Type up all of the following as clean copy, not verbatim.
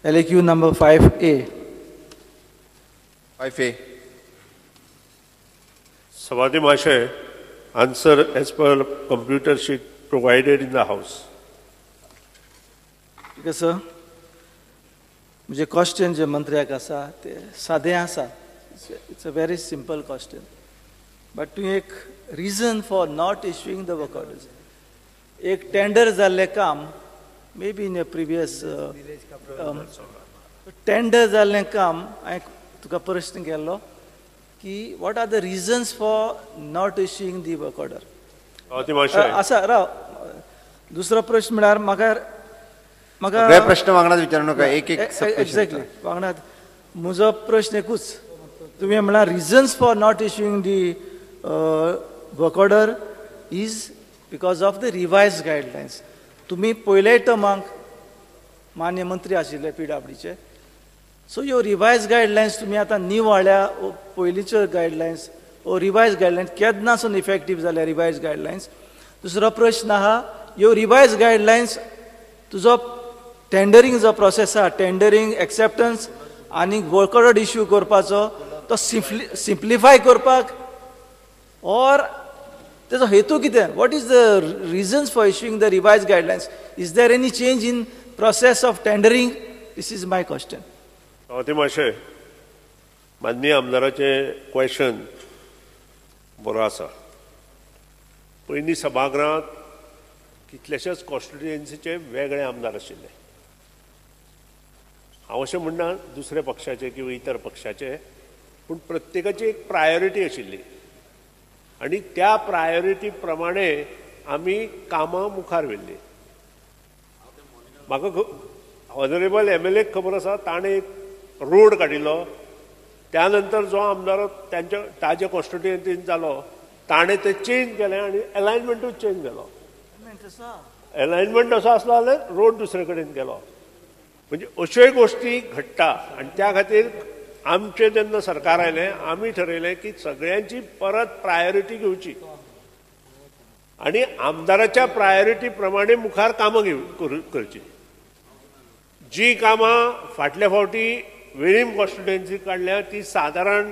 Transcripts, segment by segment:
LAQ number 5A. 5A. सभापती महाशय, answer as per computer sheet provided in the house. ठीक आहे sir, म्हजें क्वेश्चन जे मंत्र्याक आसा ते सादें आसा. It's a very simple question, but तुवें एक reason for not issuing the work orders. एक टेंडर जाल्लें काम, may be in a previous tender जाल्लें काम, हांवें तुका प्रश्न केल्लो की what are the reasons for not issuing the work order. सभापती महाशय, आसा राव. दुसरो प्रश्न म्हळ्यार म्हाका म्हाका सगळे प्रश्न वांगडाच विचारू नका, एक एक sub-question. Exactly वांगडाच. म्हजो प्रश्न एकूच, तुवें म्हळ्यार reasons for not issuing the work order is because of the revise guidelines. तुमी पयले टर्माक मान्य मंत्री आशिल्ले पीडब्ल्यूडीचे, सो ह्यो रिवायज गायडलायन्स तुमी आतां नीव हाडल्या, पयलींच्यो गायडलायन्स ओ रिवायज गायडलायन्स केन्नासून इफेक्टीव जाल्या रिवायज गायडलायन्स? दुसरो प्रश्न आहा, ह्यो रिवायज गायडलायन्स तुजो टेंडरींग जो प्रोसेस आहा, टेंडरींग एक्सेप्टन्स आनी वर्क ऑर्डर इश्यू करपाचो तो सिम्प्लिफाय करपाक ऑर तेजो हेतू कितें? What is the reasons for issuing the revise guidelines? Is there any change in process of tendering? This is my question. सभापती महाशय, माननीय आमदाराचें क्वेश्चन बरो आसा. पयलीं सभागृहांत कितलेशेच कॉन्स्टिट्युएन्सीचे वेगळे आमदार आशिल्ले. हांव अशें म्हणना दुसऱ्या पक्षाचे किंवा इतर पक्षाचे, पूण प्रत्येकाची एक प्रायोरिटी आशिल्ली आनी त्या प्रायोरिटी प्रमाणे आमी कामां मुखार व्हेल्ली. म्हाका ऑनरेबल एमएलएक खबर आसा, ताणें एक रोड काडिल्लो. त्या नंतर जो आमदार तांच्या ताज्या कॉन्स्टिट्युएन्सीन जालो ताणें तें चेंज केलें आनी एलायनमेंटूच चेंज केलो. एलायनमेंट असो आसलो जाल्यार रोड दुसरे कडेन केलो. म्हणजे अश्योय गोश्टी घडटा आनी त्या खातीर आमचें जेन्ना सरकार आयलें आमी ठरयलें की सगळ्यांची परत प्रायोरिटी घेवची आनी आमदाराच्या प्रायोरिटी प्रमाणे मुखार कामां करची. जी कामां फाटल्या फावटी वेळीम कॉन्स्टिट्युएन्सी काडल्या ती सादारण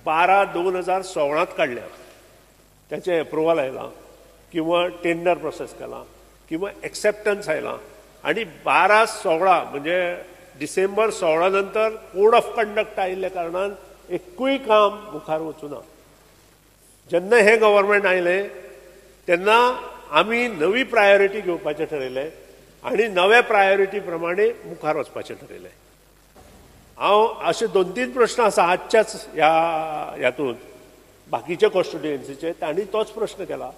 12/2016 काडल्या, ताचें एप्रुवल आयलां किंवा टेंडर प्रोसेस केलां किंवा एक्सेप्टन्स आयलां आनी 12/16 म्हणजे डिसेंबर 16 नंतर कोड ऑफ कंडक्ट आयिल्ल्या कारणान एकूय काम मुखार वचूना. जेन्ना हें गव्हर्मेंट आयलें तेन्ना आमी नवी प्रायोरिटी घेवपाचें ठरयलें आनी नव्या प्रायोरिटी प्रमाणे मुखार वचपाचें ठरयलें. हांव अशे 2-3 प्रश्न आसा आजच्याच ह्या हातूंत बाकीच्या कॉन्स्टिट्युएन्सीचे, तांणी तोच प्रश्न केला.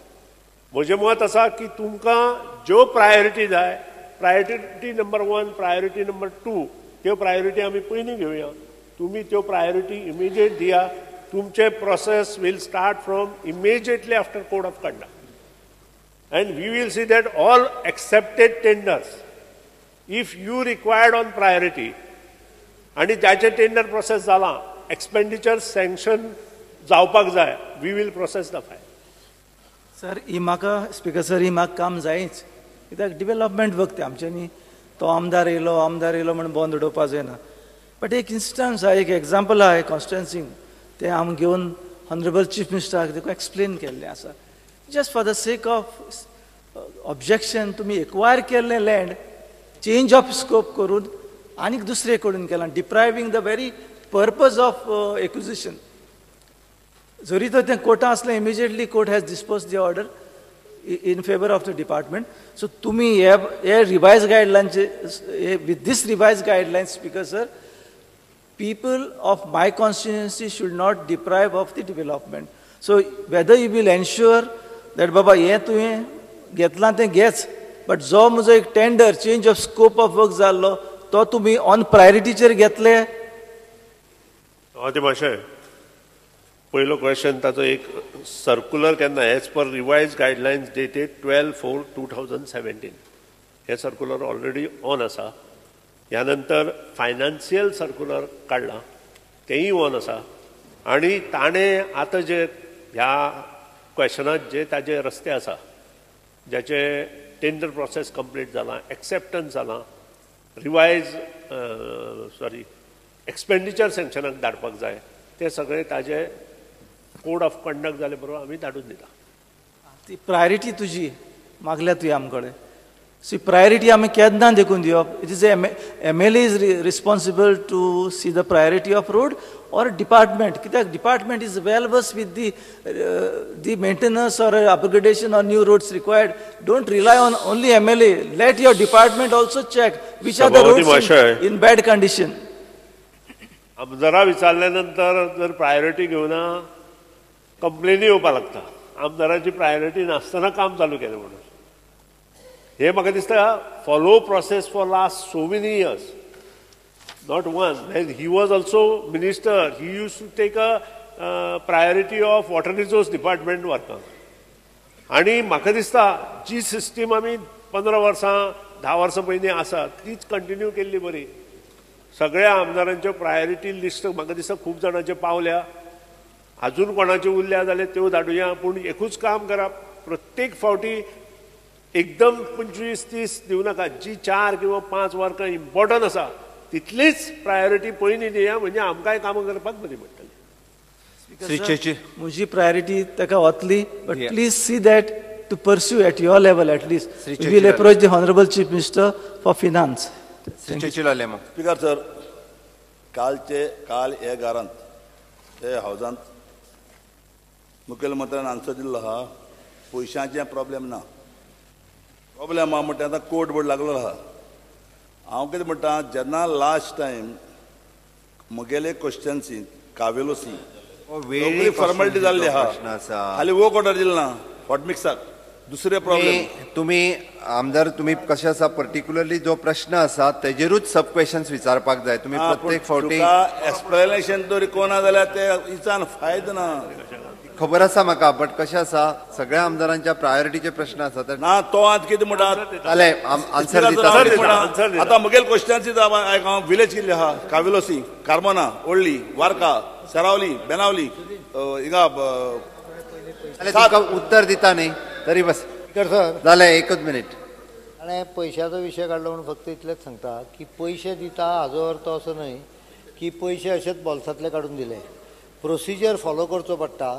म्हजें मत आसा की तुमकां ज्यो प्रायोरिटी जाय, प्रायोरिटी नंबर 1, प्रायोरिटी नंबर 2, त्यो प्रायोरिटी आमी पयलीं घेवया. तुमी त्यो प्रायोरिटी इमिजिएट दिया. तुमचे process will start from immediately after code of conduct and we will see that all accepted tenders if you required on priority आनी जाचें टेंडर प्रोसेस जालां एक्सपेंडिचर सँक्शन जावपाक जाय, we will process the file. Sir, ही म्हाका speaker sir, ही म्हाका काम जायच, कित्याक डिवेलपमेंट वर्क तें आमच्यांनी तो आमदार येयलो आमदार येयलो म्हण बंद उडोवपा जायना. बट एक इन्स्टन्स आहा, एक एग्जाम्पल आहा कॉन्स्टिट्युएन्सीक, तें आमी घेवन ऑनरेबल चीफ मिनिस्टराक देखून एक्सप्लेन केल्लें आसा. Just for the sake of objection तुमी एक्वायर केल्लें लँड चेंज ऑफ स्कोप करून आनीक दुसरे कडेन केलां, depriving the very purpose of acquisition. जरी तर तें कोर्टां आसलें, immediately court has dispose the order in favour of the department. So तुमी हे revise गायडलायन्सचे, with this revise guidelines speaker sir, people of my constituency should not deprive of the development. So whether you will ensure that बाबा हें तुवें घेतलां तें घेच, but जो म्हजो एक tender change of scope of work जाल्लो तो तुमी ऑन प्रायोरिटीचेर घेतले. ते मातशें पयलो क्वेश्चन ताचो एक सर्कुलर केन्ना as per revise guidelines dated 12/4/2017 हें सर्कुलर ऑलरेडी ऑन आसा. ह्या नंतर फायनान्शियल सर्कुलर काडलां तेंय ऑन आसा आनी ताणें आतां जे ह्या क्वेश्चनात जे ताजे रस्ते आसा ज्याचे टेंडर प्रोसेस कंप्लीट जालां, एक्सेप्टन्स जालां, रिवायज सॉरी एक्सपेंडिचर सँक्शनाक धाडपाक जाय, ते सगळे ताजे कोड ऑफ कंडक्ट जाले बरोबर आमी धाडून दिता. ती प्रायोरिटी तुजी मागल्या तुवें आमकडे, सी प्रायोरिटी आमी केन्ना देखून दिवप? It is MLA is responsible to see the priority of road or department, कित्याक department is well versed with the maintenance or upgradation or new roads required. Don't rely on only MLA, let your department also check which are the roads in bad condition. आमदारा विचारल्या नंतर जर priority घेवना कंप्लेनी येवपाक लागता, आमदाराची priority नासतना काम चालू केलें म्हणून. हे म्हाका दिसता follow process for last so many years, not one. He was also minister, he use to take a priority of water resource department वर्कांक. आनी म्हाका दिसता जी सिस्टीम आमी 15 वर्सां 10 वर्सां पयलीं आसा तीच कंटिन्यू केल्ली बरी. सगळ्या आमदारांच्यो प्रायोरिटी लिस्ट म्हाका दिसता खूब जाणांचे पावल्या, अजून कोणाच्यो उरल्या जाल्यार त्यो धाडुया. पूण एकूच काम करा, प्रत्येक फावटी एकदम 25-30 दिवं नाका, जी 4 किंवा 5 वर्कां इम्पॉर्टंट आसा तितलीच प्रायोरिटी पयलीं दिया, म्हणजे आमकांय कामां करपाक बरी पडटली. म्हजी प्रायोरिटी ताका वतली, but please see that to pursue at your level at least. We will approach the honourable chief minister for finance. Speaker sir, काल हे घरांत हे हावजांत मुखेलमंत्र्यान आन्सर दिल्लो आहा, पयशांचें प्रॉब्लेम ना. प्रॉब्लेम आहा म्हणटा आतां कोर्ट बोर्ड लागलो आहा. हांव कितें म्हणटा, जेन्ना लास्ट टायम म्हगेले क्वेश्चन्सींत कावेलोसी फॉर्मेलिटी जाल्ली आहा, खाली वर्क ऑर्डर दिल ना हॉटमिक्साक. दुसरे प्रॉब्लेम तुम्ही आमदार तुम्ही कशें आसा, पर्टिक्युलरली जो प्रश्न आसा तेजेरूच सब क्वेश्चन्स विचारपाक जाय. तुम्ही प्रत्येक फावटी एक्सप्लेनेशन तरी कोणा जाल्यार ते इचान फायदो ना. खबर आसा म्हाका, बट कशें आसा सगळ्या आमदारांच्या प्रायोरिटीचे प्रश्न आसा. ना तो आज कितें म्हणटा जालें आन्सर दिता. आतां म्हगेले क्वेश्चन्स हांव विलेज कितले आहा, कावेलोसी, कार्मोना, ओडली, वार्का, सरावली, बेनावली, हिंगा उत्तर दिता न्ही तरी बस जालें. एकच मिनीट. आनी पयशाचो विशय काडलो म्हणून फक्त इतलेंच सांगता की पयशे दिता हाजो अर्थ असो न्हय की पयशे अशेच बोल्सांतले काडून दिले. प्रोसिजर फॉलो करचो पडटा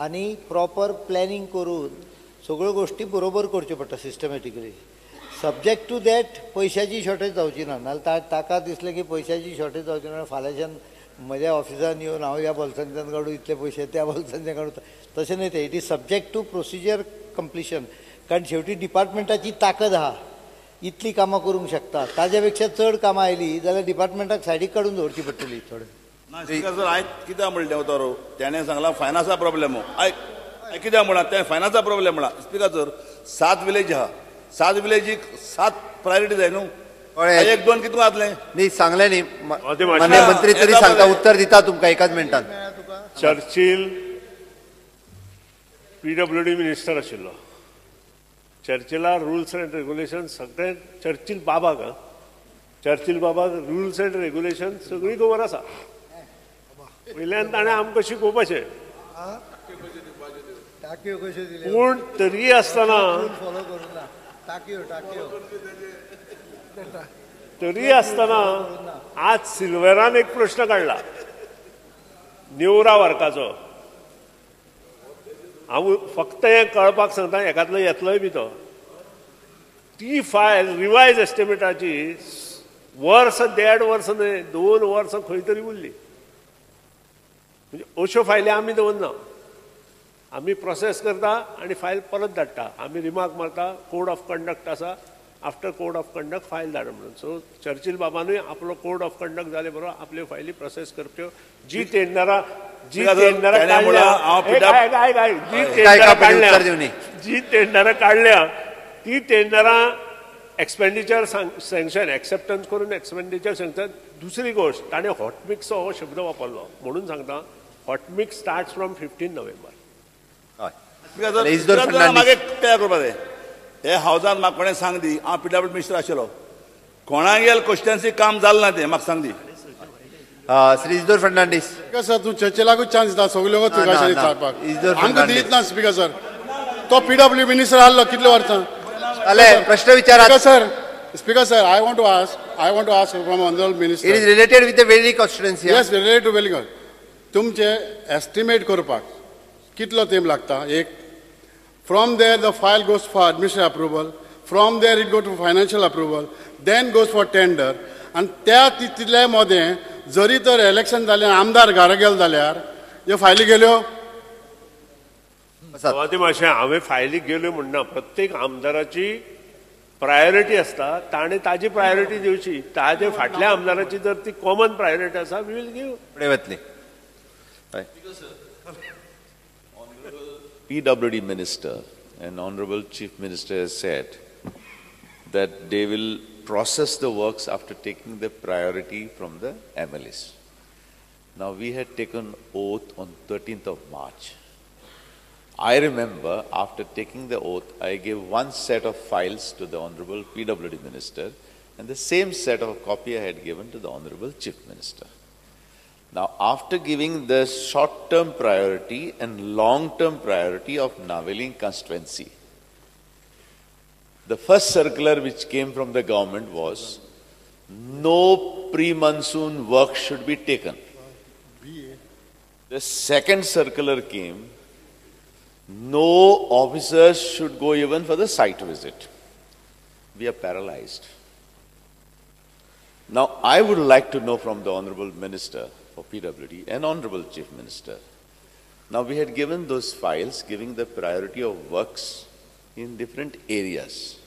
आनी प्रॉपर प्लॅनिंग करून सगळ्यो गोश्टी बरोबर करच्यो पडटा सिस्टमॅटिकली. सब्जेक्ट टू that पयशाची शॉर्टेज जावची ना, नाजाल्यार ताका दिसलें की पयशाची शॉर्टेज जावची ना, फाल्यांच्यान म्हज्या ऑफिसान येवन हांव ह्या बोल्सांतल्यान काडूं इतले पयशे, त्या बोल्सांतल्यान काडूं, तशें न्हय तें. It is subject to procedure completion. कारण शेवटी डिपार्टमेंटाची ताकद आहा, इतली कामां करूंक शकता, ताज्या पेक्षा चड कामां आयलीं जाल्यार डिपार्टमेंटाक सायडीक काडून दवरची पडटली थोडें. ना स्पीकर सर, आयक कित्याक म्हणलें तो तेणें सांगलां फायनान्सा प्रॉब्लेम. आयक कित्याक म्हणा तें फायनान्सा प्रॉब्लेम म्हणा. स्पीकर सर, 7 विलेज आहा, 7 विलेजीक 7 प्रायोरिटी जाय न्हू. 1 2 कितू जातलें न्ही सांगलें न्ही मंत्री तरी सांगता, उत्तर दिता तुमकां एकाच मिनटान. चर्चिल PWD minister आशिल्लो, चर्चिला रुल्स अँड रेग्युलेशन सगळें चर्चिल बाबाक, चर्चिल बाबाक रुल्स अँड रेग्युलेशन सगळी खबर आसा. वयल्यान ताणें आमकां शिकोवपाचें, पूण तरी आसतना आज सिल्वेरान एक प्रश्न काडला नेवरा वर्काचो. हांव फक्त हें कळपाक सांगता, एकादलो येतलोय बी तो. ती फायल रिवायज एस्टिमेटाची वर्स 1.5 वर्स न्हय 2 वर्सां खंय तरी उरली. म्हणजे अश्यो फायली आमी दवरना, आमी प्रोसेस करता आनी फायल परत धाडटा. आमी रिमार्क मारता, कोड ऑफ कंडक्ट आसा, after code of conduct file धाड म्हणून. सो चर्चिल बाबानूय आपलो कोड ऑफ कंडक्ट जाले बरोबर आपल्यो फायली प्रोसेस करच्यो. जी टेंडरां जी टेंडरां काडल्या ती टेंडरां एक्सपेंडिचर सँक्शन एक्सेप्टन्स करून एक्सपेंडिचर सँक्शन. दुसरी गोश्ट, ताणें हॉटमिक्स हो शब्द वापरलो म्हणून सांगता, hot mix starts from 15 November. मागीर तयार करपा जाय. हे हावजान म्हाका कोणें सांग दी, हांव PW minister आशिल्लो, कोणागेर क्वेश्चन्सी काम जालें ना तें म्हाका सांग दी. श्री इजदोर फर्नांडीस. स्पीकर सर, तूं चर्चिलाकूच चान्स दिता सगल्यो विचारपाक, आमकां दित ना. स्पीकर सर, तो PW minister आहलो कितले वर्सां जालें, प्रश्न विचारात. Sir, speaker sir, I want to ask, I want to ask from honourable minister. It is related with the Velli constituency. Yes, related to Velli. तुमचे एस्टिमेट करपाक कितलो तेंप लागता? एक, from there the file goes for administrative approval, from there it go to financial approval, then goes for tender. आनी त्या तितल्या मदें जरी तर इलेक्शन जालें, आमदार घरा गेलो जाल्यार ह्यो फायली गेल्यो. मातशें हांवें फायली गेल्यो म्हणना, प्रत्येक आमदाराची प्रायोरिटी आसता, ताणें ताजी प्रायोरिटी दिवची. ताजे फाटल्या आमदाराची जर ती कॉमन प्रायोरिटी आसा, we will give. फुडें वतली. PWD Minister and Honorable Chief Minister has said that they will process the works after taking the priority from the MLAs. Now we had taken oath on 13th of March. I remember after taking the oath, I gave one set of files to the Honorable PWD Minister and the same set of copy I had given to the Honorable Chief Minister. Now, after giving the short-term priority and long-term priority of Navelim constituency, the first circular which came from the government was no pre-monsoon work should be taken. The second circular came, no officers should go even for the site visit. We are paralyzed. Now, I would like to know from the Honorable Minister for PWD and Honorable Chief Minister. Now, we had given those files giving the priority of works in different areas.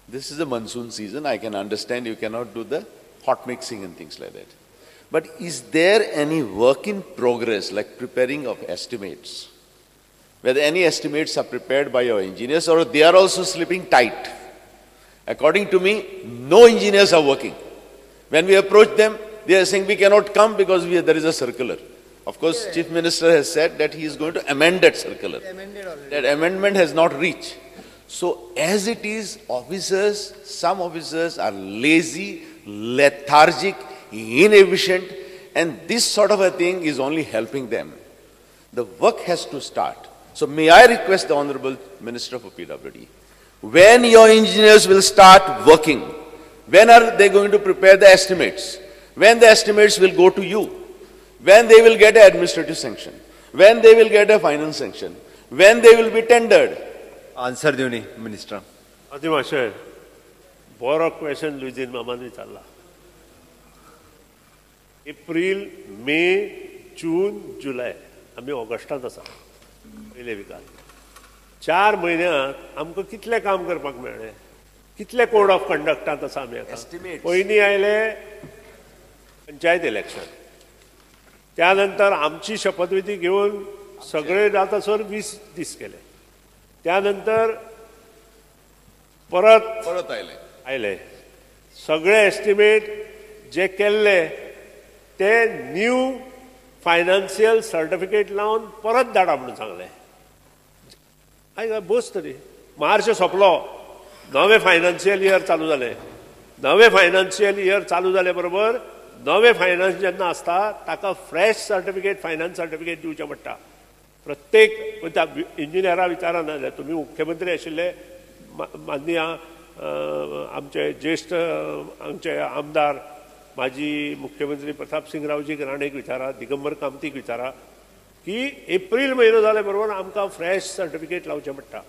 This is a monsoon season. I can understand you cannot do the hot mixing and things like that. But is there any work in progress, like preparing of estimates? Whether any estimates are prepared by your engineers or they are also sleeping tight. According to me, no engineers are working. When we approach them, they are saying we cannot come because there is a circular. Of course, yeah. Chief Minister has said that he is going to amend that circular. That amendment has not reached. So as it is, officers, some officers are lazy, lethargic, inefficient, and this sort of a thing is only helping them. The work has to start. So may I request the Honorable Minister for PWD, when your engineers will start working, when are they going to prepare the estimates? When the estimates will go to you? When they will get an administrative sanction? When they will get a finance sanction? When they will be tendered? Answer दिवनी Minister. Adi बरो question Luizinho मामान विचारला. एप्रिल, मे, जून, जुलय, आमी ऑगस्टांत आसा पयले विकान. 4 म्हयन्यांत आमकां कितलें काम करपाक मेळ्ळें? कितले कोड ऑफ कंडक्टांत आसा आमी आतां? पयलीं आयले पंचायत इलेक्शन, त्यानंतर आमची शपथविधी घेवन सगळे जातासर 20 दीस केले, त्यानंतर परत परत आयले आयले सगळे एस्टिमेट जे केल्ले ते न्यू फायनान्शियल सर्टिफिकेट लावन परत धाडा म्हणून सांगलें. आयक बस तरी मार्च सोंपलो, नवें फायनान्शियल इयर चालू जालें. नवें फायनान्शियल इयर चालू जाले बरोबर नवें फायनान्स जेन्ना आसता ताका फ्रेश सर्टिफिकेट, फायनान्स सर्टिफिकेट दिवचें पडटा. प्रत्येक इंजिनियरा विचारा ना जाल्यार तुमी मुख्यमंत्री आशिल्ले माननीय आमचे ज्येष्ठ आमचे आमदार माजी मुख्यमंत्री प्रताप सिंह रावजी राणेक विचारा, दिगंबर कामतीक विचारा की एप्रील म्हयनो जाले बरोबर आमकां फ्रेश सर्टिफिकेट लावचें पडटा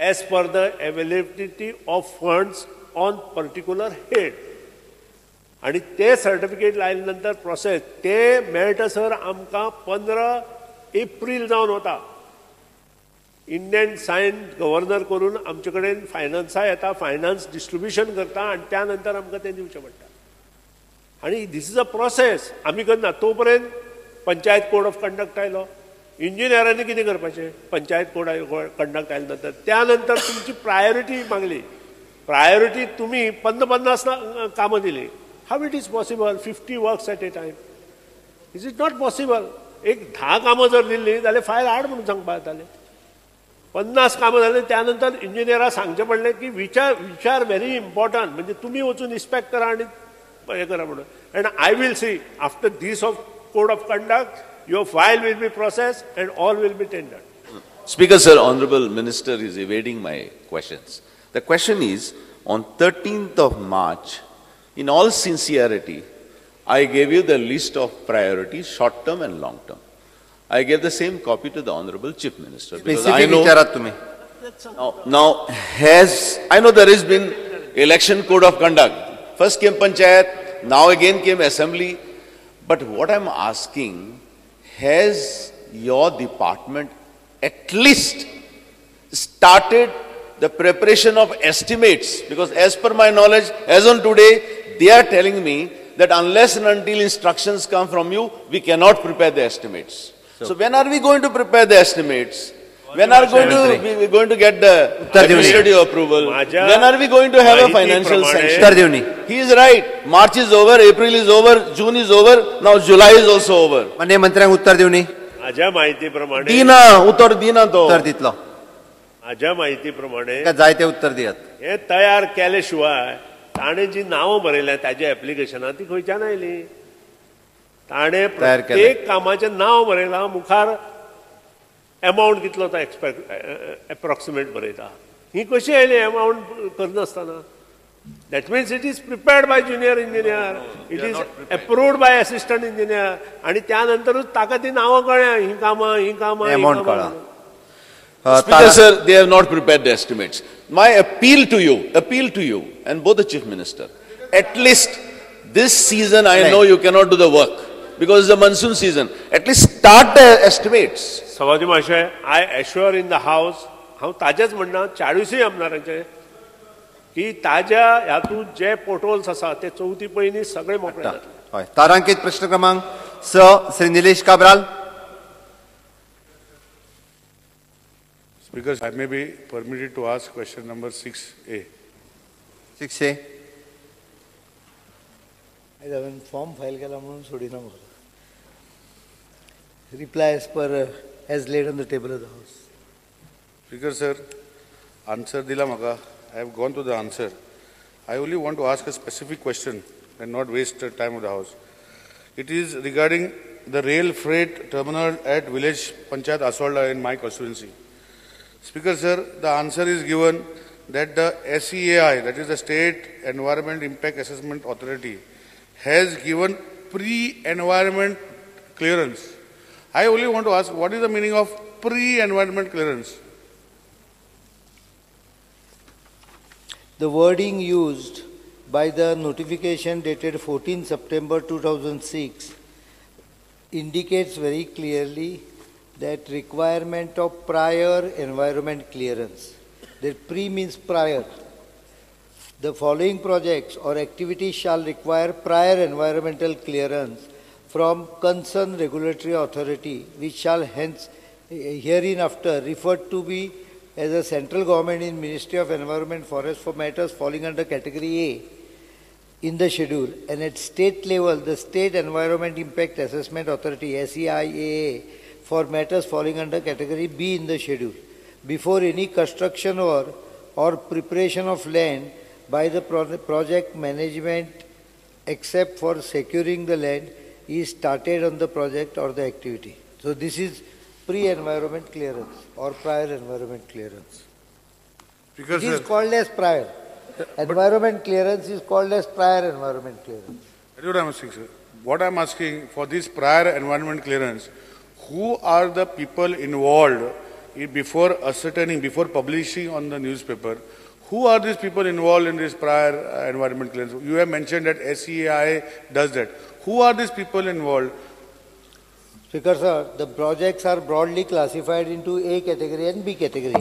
as per the availability of funds on particular head. आनी ते सर्टिफिकेट लायले नंतर प्रोसेस ते मेळटासर आमकां 15 एप्रील जावन वता. इंडियन सायन गव्हर्नर करून आमचे कडेन फायनान्सा येता, फायनान्स डिस्ट्रिब्युशन करता आनी त्या नंतर आमकां तें दिवचें पडटा. आनी this is a process आमी करना. तो पर्यंत पंचायत कोड ऑफ कंडक्ट आयलो, इंजिनियरांनी कितें करपाचें? पंचायत कोड कंडक्ट आयले नंतर त्या नंतर तुमची प्रायोरिटी मागली, प्रायोरिटी तुमी 50 कामां दिली. How it is possible 50 works at a time? Is it not possible? एक 10 कामां जर दिल्ली जाल्यार फायल हाड म्हणून सांगपा जातालें. 50 कामां जालीं त्या नंतर इंजिनियराक सांगचें पडलें की विचार व्हेरी इम्पॉर्टंट, म्हणजे तुमी वचून इन्स्पेक्ट करा आनी हें करा म्हणून. And I will see after this of code of conduct your file will be processed and all will be tendered. Speaker sir, Honorable Minister is evading my questions. The question is, on 13th of March, In all sincerity, I gave you the list of priorities, short term and long term. I gave the same copy to the Honorable Chief Minister. Specific विचारात तुम्ही. Now has, I know there has been election code of conduct. First came Panchayat, now again came assembly. But what I'm asking, has your department at least started the preparation of estimates? Because as per my knowledge, as on today, they are telling me that unless and until instructions come from you, we cannot prepare the estimates. So when are we going to prepare the estimates? When are we going to get the administrative approval? When are we going to have a financial sanction? He is right. March is over, April is over, June is over, now July is also over. माननीय मंत्र्यांक उत्तर दिवनी. माझ्या माहिती प्रमाणे दिना उत्तर दिना तो उत्तर दितलो. माझ्या माहिती प्रमाणे जाय ते उत्तर दियात. हे तयार केले शिवाय ताणें जी नांवां बरयल्या ताज्या एप्लिकेशनां ती खंयच्यान आयली? ताणें प्रत्येक कामाचें नांव बरयलां, मुखार एमावंट कितलो तो एक्सपेक्ट एप्रॉक्सिमेट बरयता. ही कशी आयली amount करनासतना? That means it is prepared by junior engineer, it is approved by assistant engineer आनी त्या नंतरूच ताका ती नांवां कळ्ळ्या, ही कामां ही कामां. Amount कळ्ळा. Speaker sir, they have not prepared the estimates. My appeal to you and both the Chief Minister, at least this season I know you cannot do the work because it's the monsoon season. At least start the estimates. सभापती महाशय, I assure in the house, हांव ताजेच म्हणना, 40 आमदारांचे की ताज्या हातूंत जे पोर्टहोल्स आसा ते चवथी पयलीं सगळे मोकळे जातले. हय. तारांकित प्रश्न क्रमांक 6, Shri Nilesh Cabral. Speaker, I may be permitted to ask question number 6A. 6A. हांवें फॉर्म फायल केला म्हणून सोडिना म्हाका. Reply as per as laid on the table of the house. Speaker sir, answer दिला म्हाका. I have gone to the answer. I only want to ask a specific question and not waste the time of the house. It is regarding the rail freight terminal at village Panchayat Assolda in my constituency. Speaker sir, the answer is given that the SEAI, that is the State Environment Impact Assessment Authority, has given pre-environment clearance. I only want to ask, what is the meaning of pre-environment clearance? The wording used by the notification dated 14 September 2006 indicates very clearly that requirement of prior environment clearance. That pre means prior. The following projects or activities shall require prior environmental clearance from concerned regulatory authority, which shall hence hereinafter referred to be as a central government in Ministry of Environment Forest for matters falling under category A in the schedule, and at state level the State Environment Impact Assessment Authority SEIAA for matters falling under category B in the schedule, before any construction or preparation of land by the project management except for securing the land is started on the project or the activity. So this is pre-environment clearance or prior environment clearance. Because it is called as prior. Environment clearance is called as prior environment clearance. That's what I'm asking, sir. What I'm asking for this prior environment clearance, who are the people involved before ascertaining, before publishing on the newspaper? Who are these people involved in this prior environment clearance? You have mentioned that SEAI does that. Who are these people involved? Speaker sir, the projects are broadly classified into A category and B category.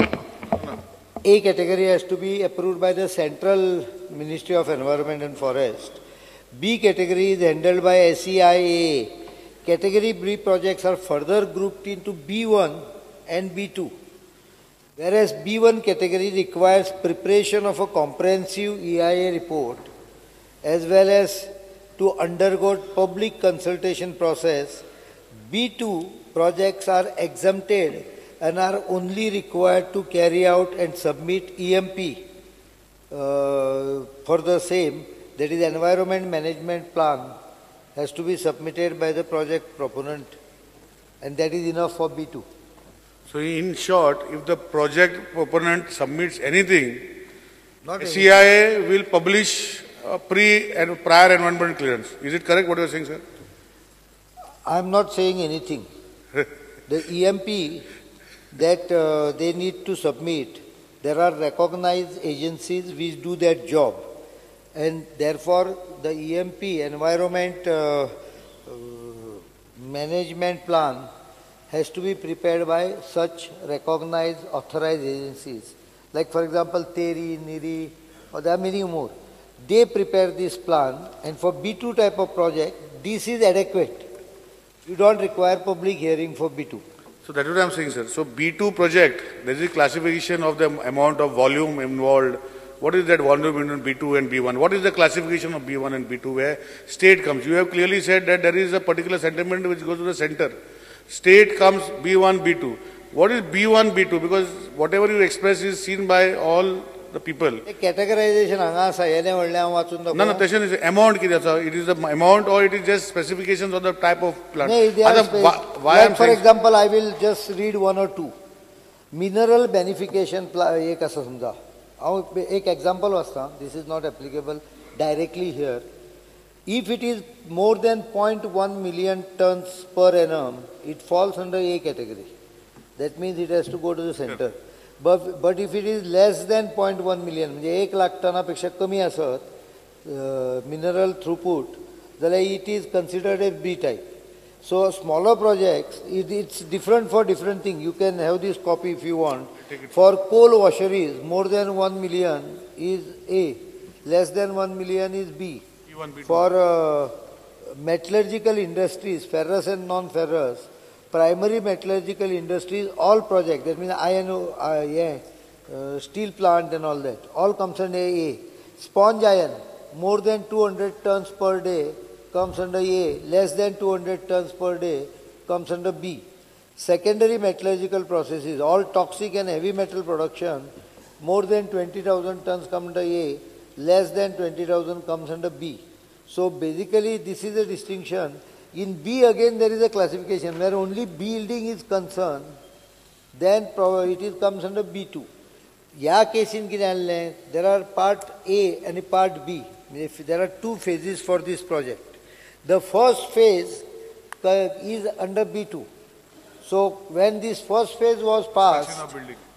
A category has to be approved by the Central Ministry of Environment and Forest. B category is handled by SEIAA. Category B projects are further grouped into B1 and B2. Whereas B1 category requires preparation of a comprehensive EIA report as well as to undergo public consultation process. B2 projects are exempted and are only required to carry out and submit EMP for the same, that is Environment Management Plan has to be submitted by the project proponent, and that is enough for B2. So in short, if the project proponent submits anything, SEIA will publish pre and prior environment clearance. Is it correct what you are saying, sir? I am not saying anything. The EMP that they need to submit, there are recognized agencies which do that job. And therefore, the EMP, Environment Management Plan, has to be prepared by such recognized, authorized agencies. Like, for example, TERI, NERI, or there are many more. They prepare this plan, and for B2 type of project, this is adequate. You don't require public hearing for B2. So that is what I am saying, sir. So B2 project, there is a classification of the amount of volume involved. What is that volume in B2 and B1? What is the classification of B1 and B2 where state comes? You have clearly said that there is a particular sentiment which goes to the center. State comes B1, B2. What is B1, B2? Because whatever you express is seen by all the people. Categorization hanga asa yene व्हडलें हांव वाचून दाखोवं. No, no, तशें न्ही. Amount कितें आसा? It is the amount or it is just specifications of the type of plant? Like for example, I will just read one or two. Mineral beneficiation एक आसा समजा. हांव एक example वाचता. This is not applicable directly here. If it is more than 0.1 million tons per annum, it falls under A category. That means it has to go to the center. But if it is less than 0.1 million, म्हणजे 1 लाख टनापेक्षा कमी असत mineral throughput, जाल्यार it is considered a B type. So smaller projects, it's different for different thing. You can have this copy if you want. For coal washeries, more than 1 million is A, less than 1 million is B. B1, B2. For metallurgical industries, ferrous and non-ferrous, primary metallurgical industries, all projects, that means INO, steel plant and all that, all comes under A. Sponge iron, more than 200 tons per day comes under A, less than 200 tons per day comes under B. Secondary metallurgical processes, all toxic and heavy metal production, more than 20,000 tons come under A, less than 20,000 comes under B. So basically this is a distinction. In B again there is a classification where only building is concerned, then it is comes under B2. या casein कितें जालें, there are part A and part B. There are two phases for this project. The first phase is under B2. So when this first phase was passed,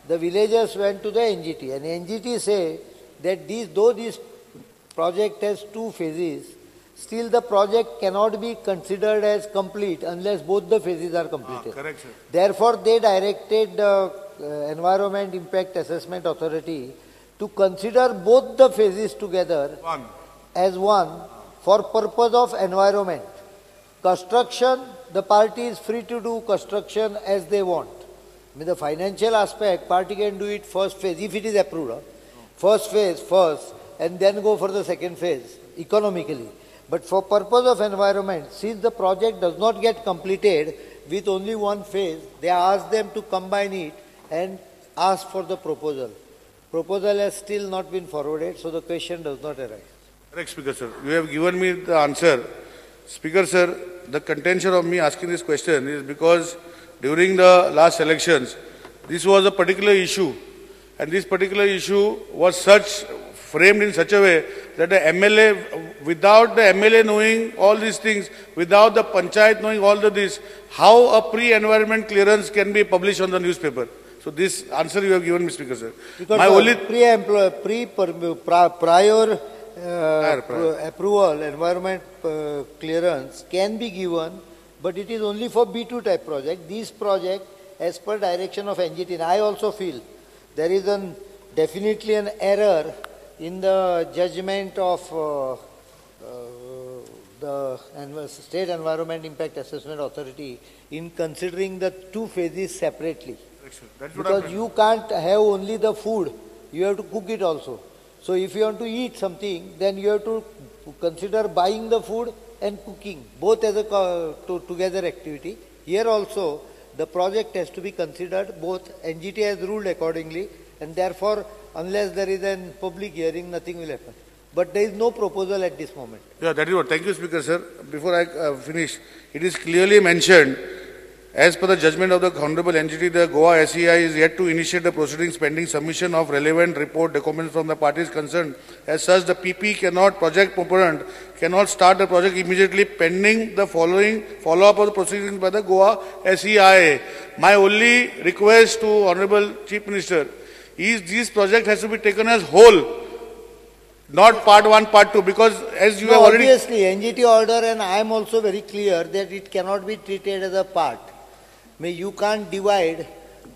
the villagers went to the NGT, and NGT say that these, though this project has two phases, still the project cannot be considered as complete unless both the phases are completed. Correct, sir. Therefore, they directed the Environment Impact Assessment Authority to consider both the phases together as one for purpose of environment. Construction, the party is free to do construction as they want. I mean, the financial aspect, party can do it first phase, if it is approved. First phase first, and then go for the second phase, economically. But for purpose of environment, since the project does not get completed with only one phase, they ask them to combine it and ask for the proposal. Proposal has still not been forwarded, so the question does not arise. Correct, Speaker sir. You have given me the answer. Speaker sir, the contention of me asking this question is because during the last elections, this was a particular issue, and this particular issue was such framed in such a way that the MLA, without the MLA knowing all these things, without the panchayat knowing all of this, how a pre-environment clearance can be published on the newspaper? So this answer you have given me, Speaker sir. Because my only prior approval, environment clearance can be given, but it is only for B2 type project. This project, as per direction of NGT, and I also feel there is an definitely an error in the judgment of the State Environment Impact Assessment Authority in considering the two phases separately. That's because you can't have only the food, you have to cook it also. So if you want to eat something, then you have to consider buying the food and cooking, both as a together activity. Here also, the project has to be considered, both NGT has ruled accordingly, and therefore, unless there is a public hearing, nothing will happen. But there is no proposal at this moment. Yeah, that is what. Thank you, Speaker sir. Before I finish, it is clearly mentioned, As per the judgment of the Honorable NGT, the Goa SEI is yet to initiate the proceedings pending submission of relevant report documents from the parties concerned. As such, the PP cannot, project proponent cannot start the project immediately pending the following follow-up of the proceedings by the Goa SEI. My only request to Honorable Chief Minister is this project has to be taken as whole, not part 1, part 2, because as you have already... Obviously, NGT order, and I am also very clear that it cannot be treated as a part. You can't divide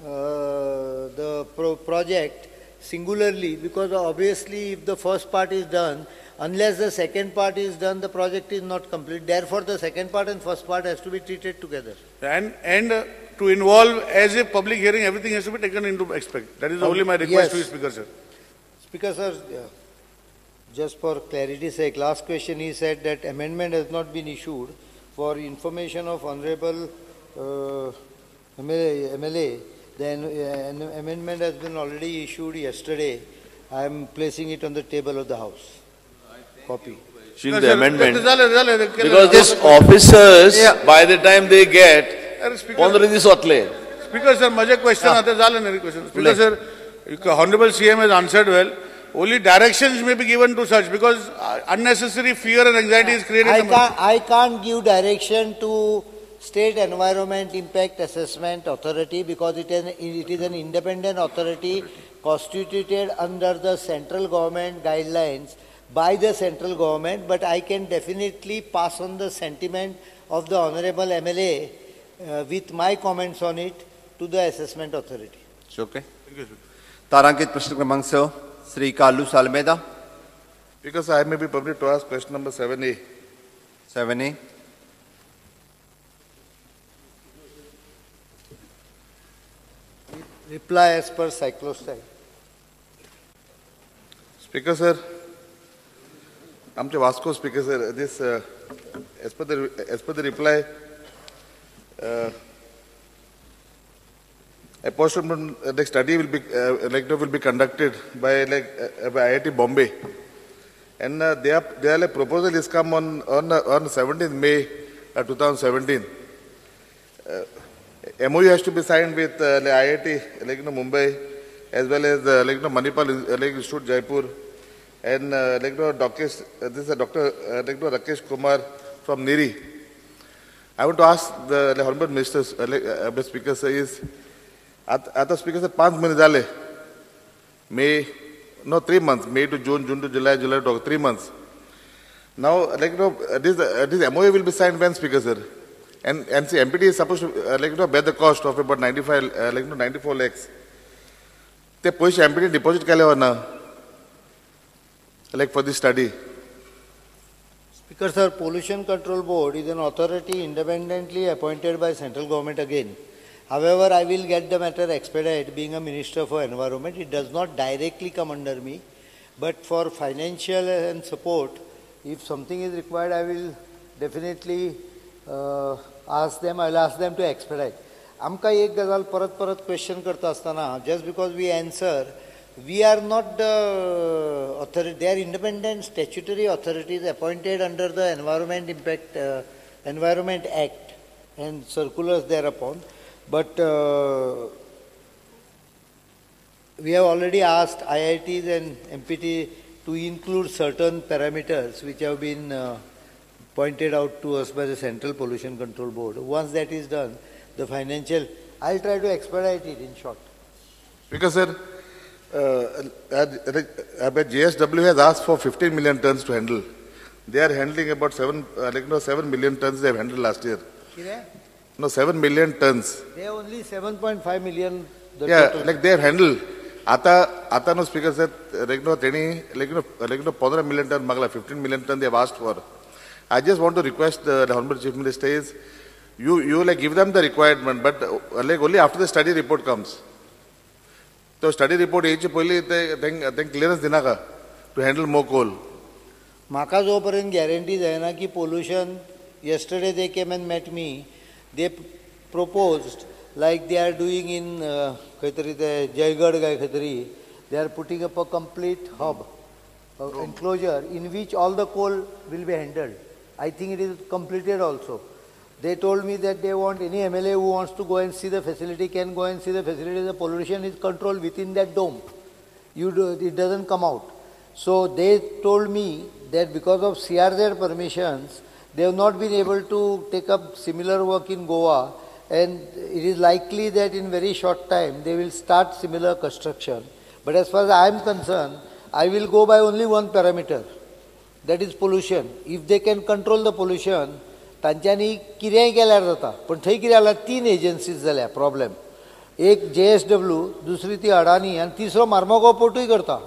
the project singularly, because obviously if the first part is done, unless the second part is done, the project is not complete. Therefore, the second part and first part has to be treated together. And to involve as a public hearing, everything has to be taken into aspect. That is only my request to you, Speaker sir. Speaker sir, just for clarity's sake, last question he said that amendment has not been issued. For information of Honorable MLA, then an amendment has been already issued yesterday. I am placing it on the table of the House. Copy. Issuing the amendment. Because these officers, by the time they get, Speaker sir, my question, Speaker sir, Honorable CM has answered well. Only directions may be given to such, because unnecessary fear and anxiety is created. I can't give direction to State Environment Impact Assessment Authority, because it is an independent authority constituted under the central government guidelines by the central government, but I can definitely pass on the sentiment of the Honorable MLA with my comments on it to the assessment authority. It's okay. Tarankit Prashna Kramank 6, Sri Carlos Almeida. Because I may be permitted to ask question number 7A. 7A. Reply as per cyclostyle. Speaker sir, I'm to Vasco Speaker sir. This as per the reply, a portion the study will be will be conducted by by IIT Bombay, and their proposal is come on 17th May 2017. MOU has to be signed with IIT, Mumbai, as well as Manipal Institute Jaipur, and this is Dr. Rakesh Kumar from NEERI. I want to ask the Honorable Minister, Speaker sir, is at the Speaker sir 5 महिने झाले, May, no 3 months, May to June, June to July, July to August, 3 months. Now this MOU will be signed when, Speaker sir? And see, MPT is supposed to bear the cost of about 94 lakhs. They push MPT deposit केले or na? Like for this study. Speaker sir, Pollution Control Board is an authority independently appointed by central government again. However, I will get the matter expedited. Being a minister for environment, it does not directly come under me, but for financial and support, if something is required, I will definitely ask them. I will ask them to expedite. आमकां एक गजाल परत परत question करता आसतना, just because we answer, we are not the authority. They are independent statutory authorities appointed under the Environment Impact Environment Act and circulars thereupon. But we have already asked IITs and MPT to include certain parameters which have been pointed out to us by the Central Pollution Control Board. Once that is done, the financial, I'll try to expedite it in short. Because sir, JSW has asked for 15 million tons to handle. They are handling about 7 million tons they have handled last year. Yeah. No, 7 million tons. They have only 7.5 million. Yeah, total. Like they have handled. Ata no Speaker said, 15 million ton, 15 million ton they have asked for. I just want to request the Honorable Chief Minister is, you like give them the requirement, but like only after the study report comes. So study report येयचे पयलीं ते clearance दिनाका to handle more coal. म्हाका जो पर्यंत guarantee जायना की pollution, yesterday they came and met me, they proposed like they are doing in खंय तरी ते जयगड काय खंय तरी, they are putting up a complete hub enclosure in which all the coal will be handled. I think it is completed also. They told me that they want any MLA who wants to go and see the facility can go and see the facility. The pollution is controlled within that dome. It doesn't come out. So they told me that because of CRZ permissions, they have not been able to take up similar work in Goa, and it is likely that in very short time they will start similar construction. But as far as I am concerned, I will go by only one parameter, that is pollution. If they can control the pollution, तांच्यांनी कितेंय केल्यार जाता. पण थंय कितें जाला, 3 agencies जाल्या problem. एक JSW, दुसरी ती अडानी, आनी तिसरो मार्मगो पोर्टूय करता.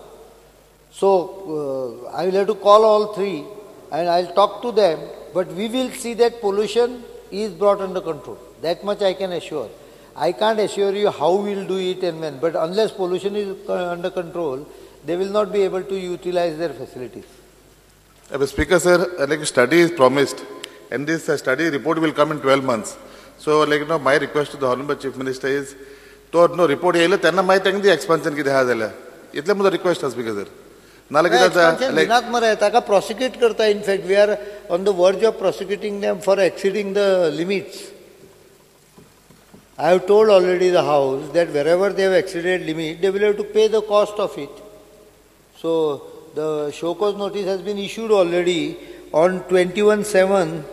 So I will have to call all 3 and I will talk to them, but we will see that pollution is brought under control. That much I can assure. I can't assure you how we will do it and when, but unless pollution is under control, they will not be able to utilize their facilities. Speaker sir, like study is promised, and this study report will come in 12 months. So, like, you know, my request to the Honorable Chief Minister is, to no report येयलो तेन्ना मागीर तांकां ती expansion कितें आहा जाल्यार इतलें म्हजो रिक्वेस्ट आसा स्पीकर सर. एक्सपान्शन दिनात मरे, ताका प्रॉसिक्यूट करता. In fact we are on the verge of prosecuting them for exceeding the limits. I have told already the house that wherever they have exceeded limit, they will have to pay the cost of it. So the show cause notice has been issued already on 21/7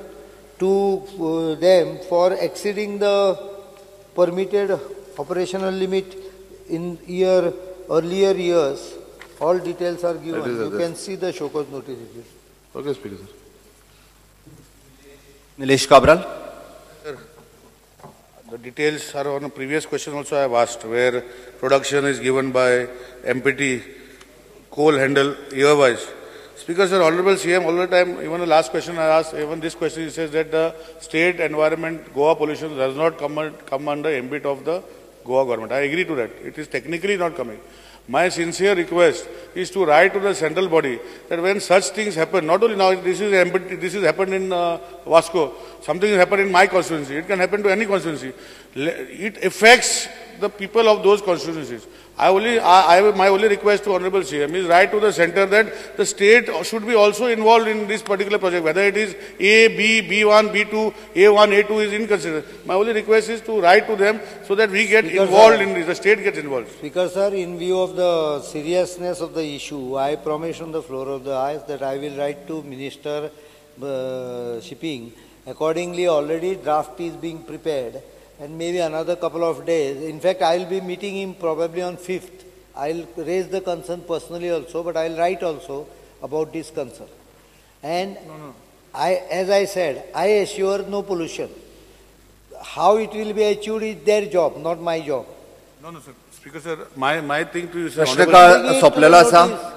to them for exceeding the permitted operational limit in earlier years. All details are given. You can see the show cause notice. Okay, Speaker sir. Nilesh Cabral. Sir, the details are on a previous question also I have asked, where production is given by MPT, coal handle year-wise. Speaker sir, Honorable CM, all the time, even the last question I asked, even this question, he says that the state environment, Goa pollution does not come under ambit of the Goa government. I agree to that. It is technically not coming. My sincere request is to write to the central body that when such things happen, not only now, this is happened in Vasco, something has happened in my constituency, it can happen to any constituency. It affects the people of those constituencies. My only request to Honorable CM is write to the center that the state should be also involved in this particular project, whether it is A, B, B1, B2, A1, A2 is inconsiderate. My only request is to write to them so that we get Speaker involved sir, in this, the state gets involved. Speaker sir, in view of the seriousness of the issue, I promise on the floor of the House that I will write to Minister Shipping. Accordingly, already draft is being prepared. And maybe another couple of days. In fact, I will be meeting him probably on 5th. I will raise the concern personally also, but I will write also about this concern. And no. As I said, I assure no pollution. How it will be achieved is their job, not my job. No, no, sir. Speaker, sir, my thing to you, sir. प्रश्नकाळ सोंपलेलो आसा.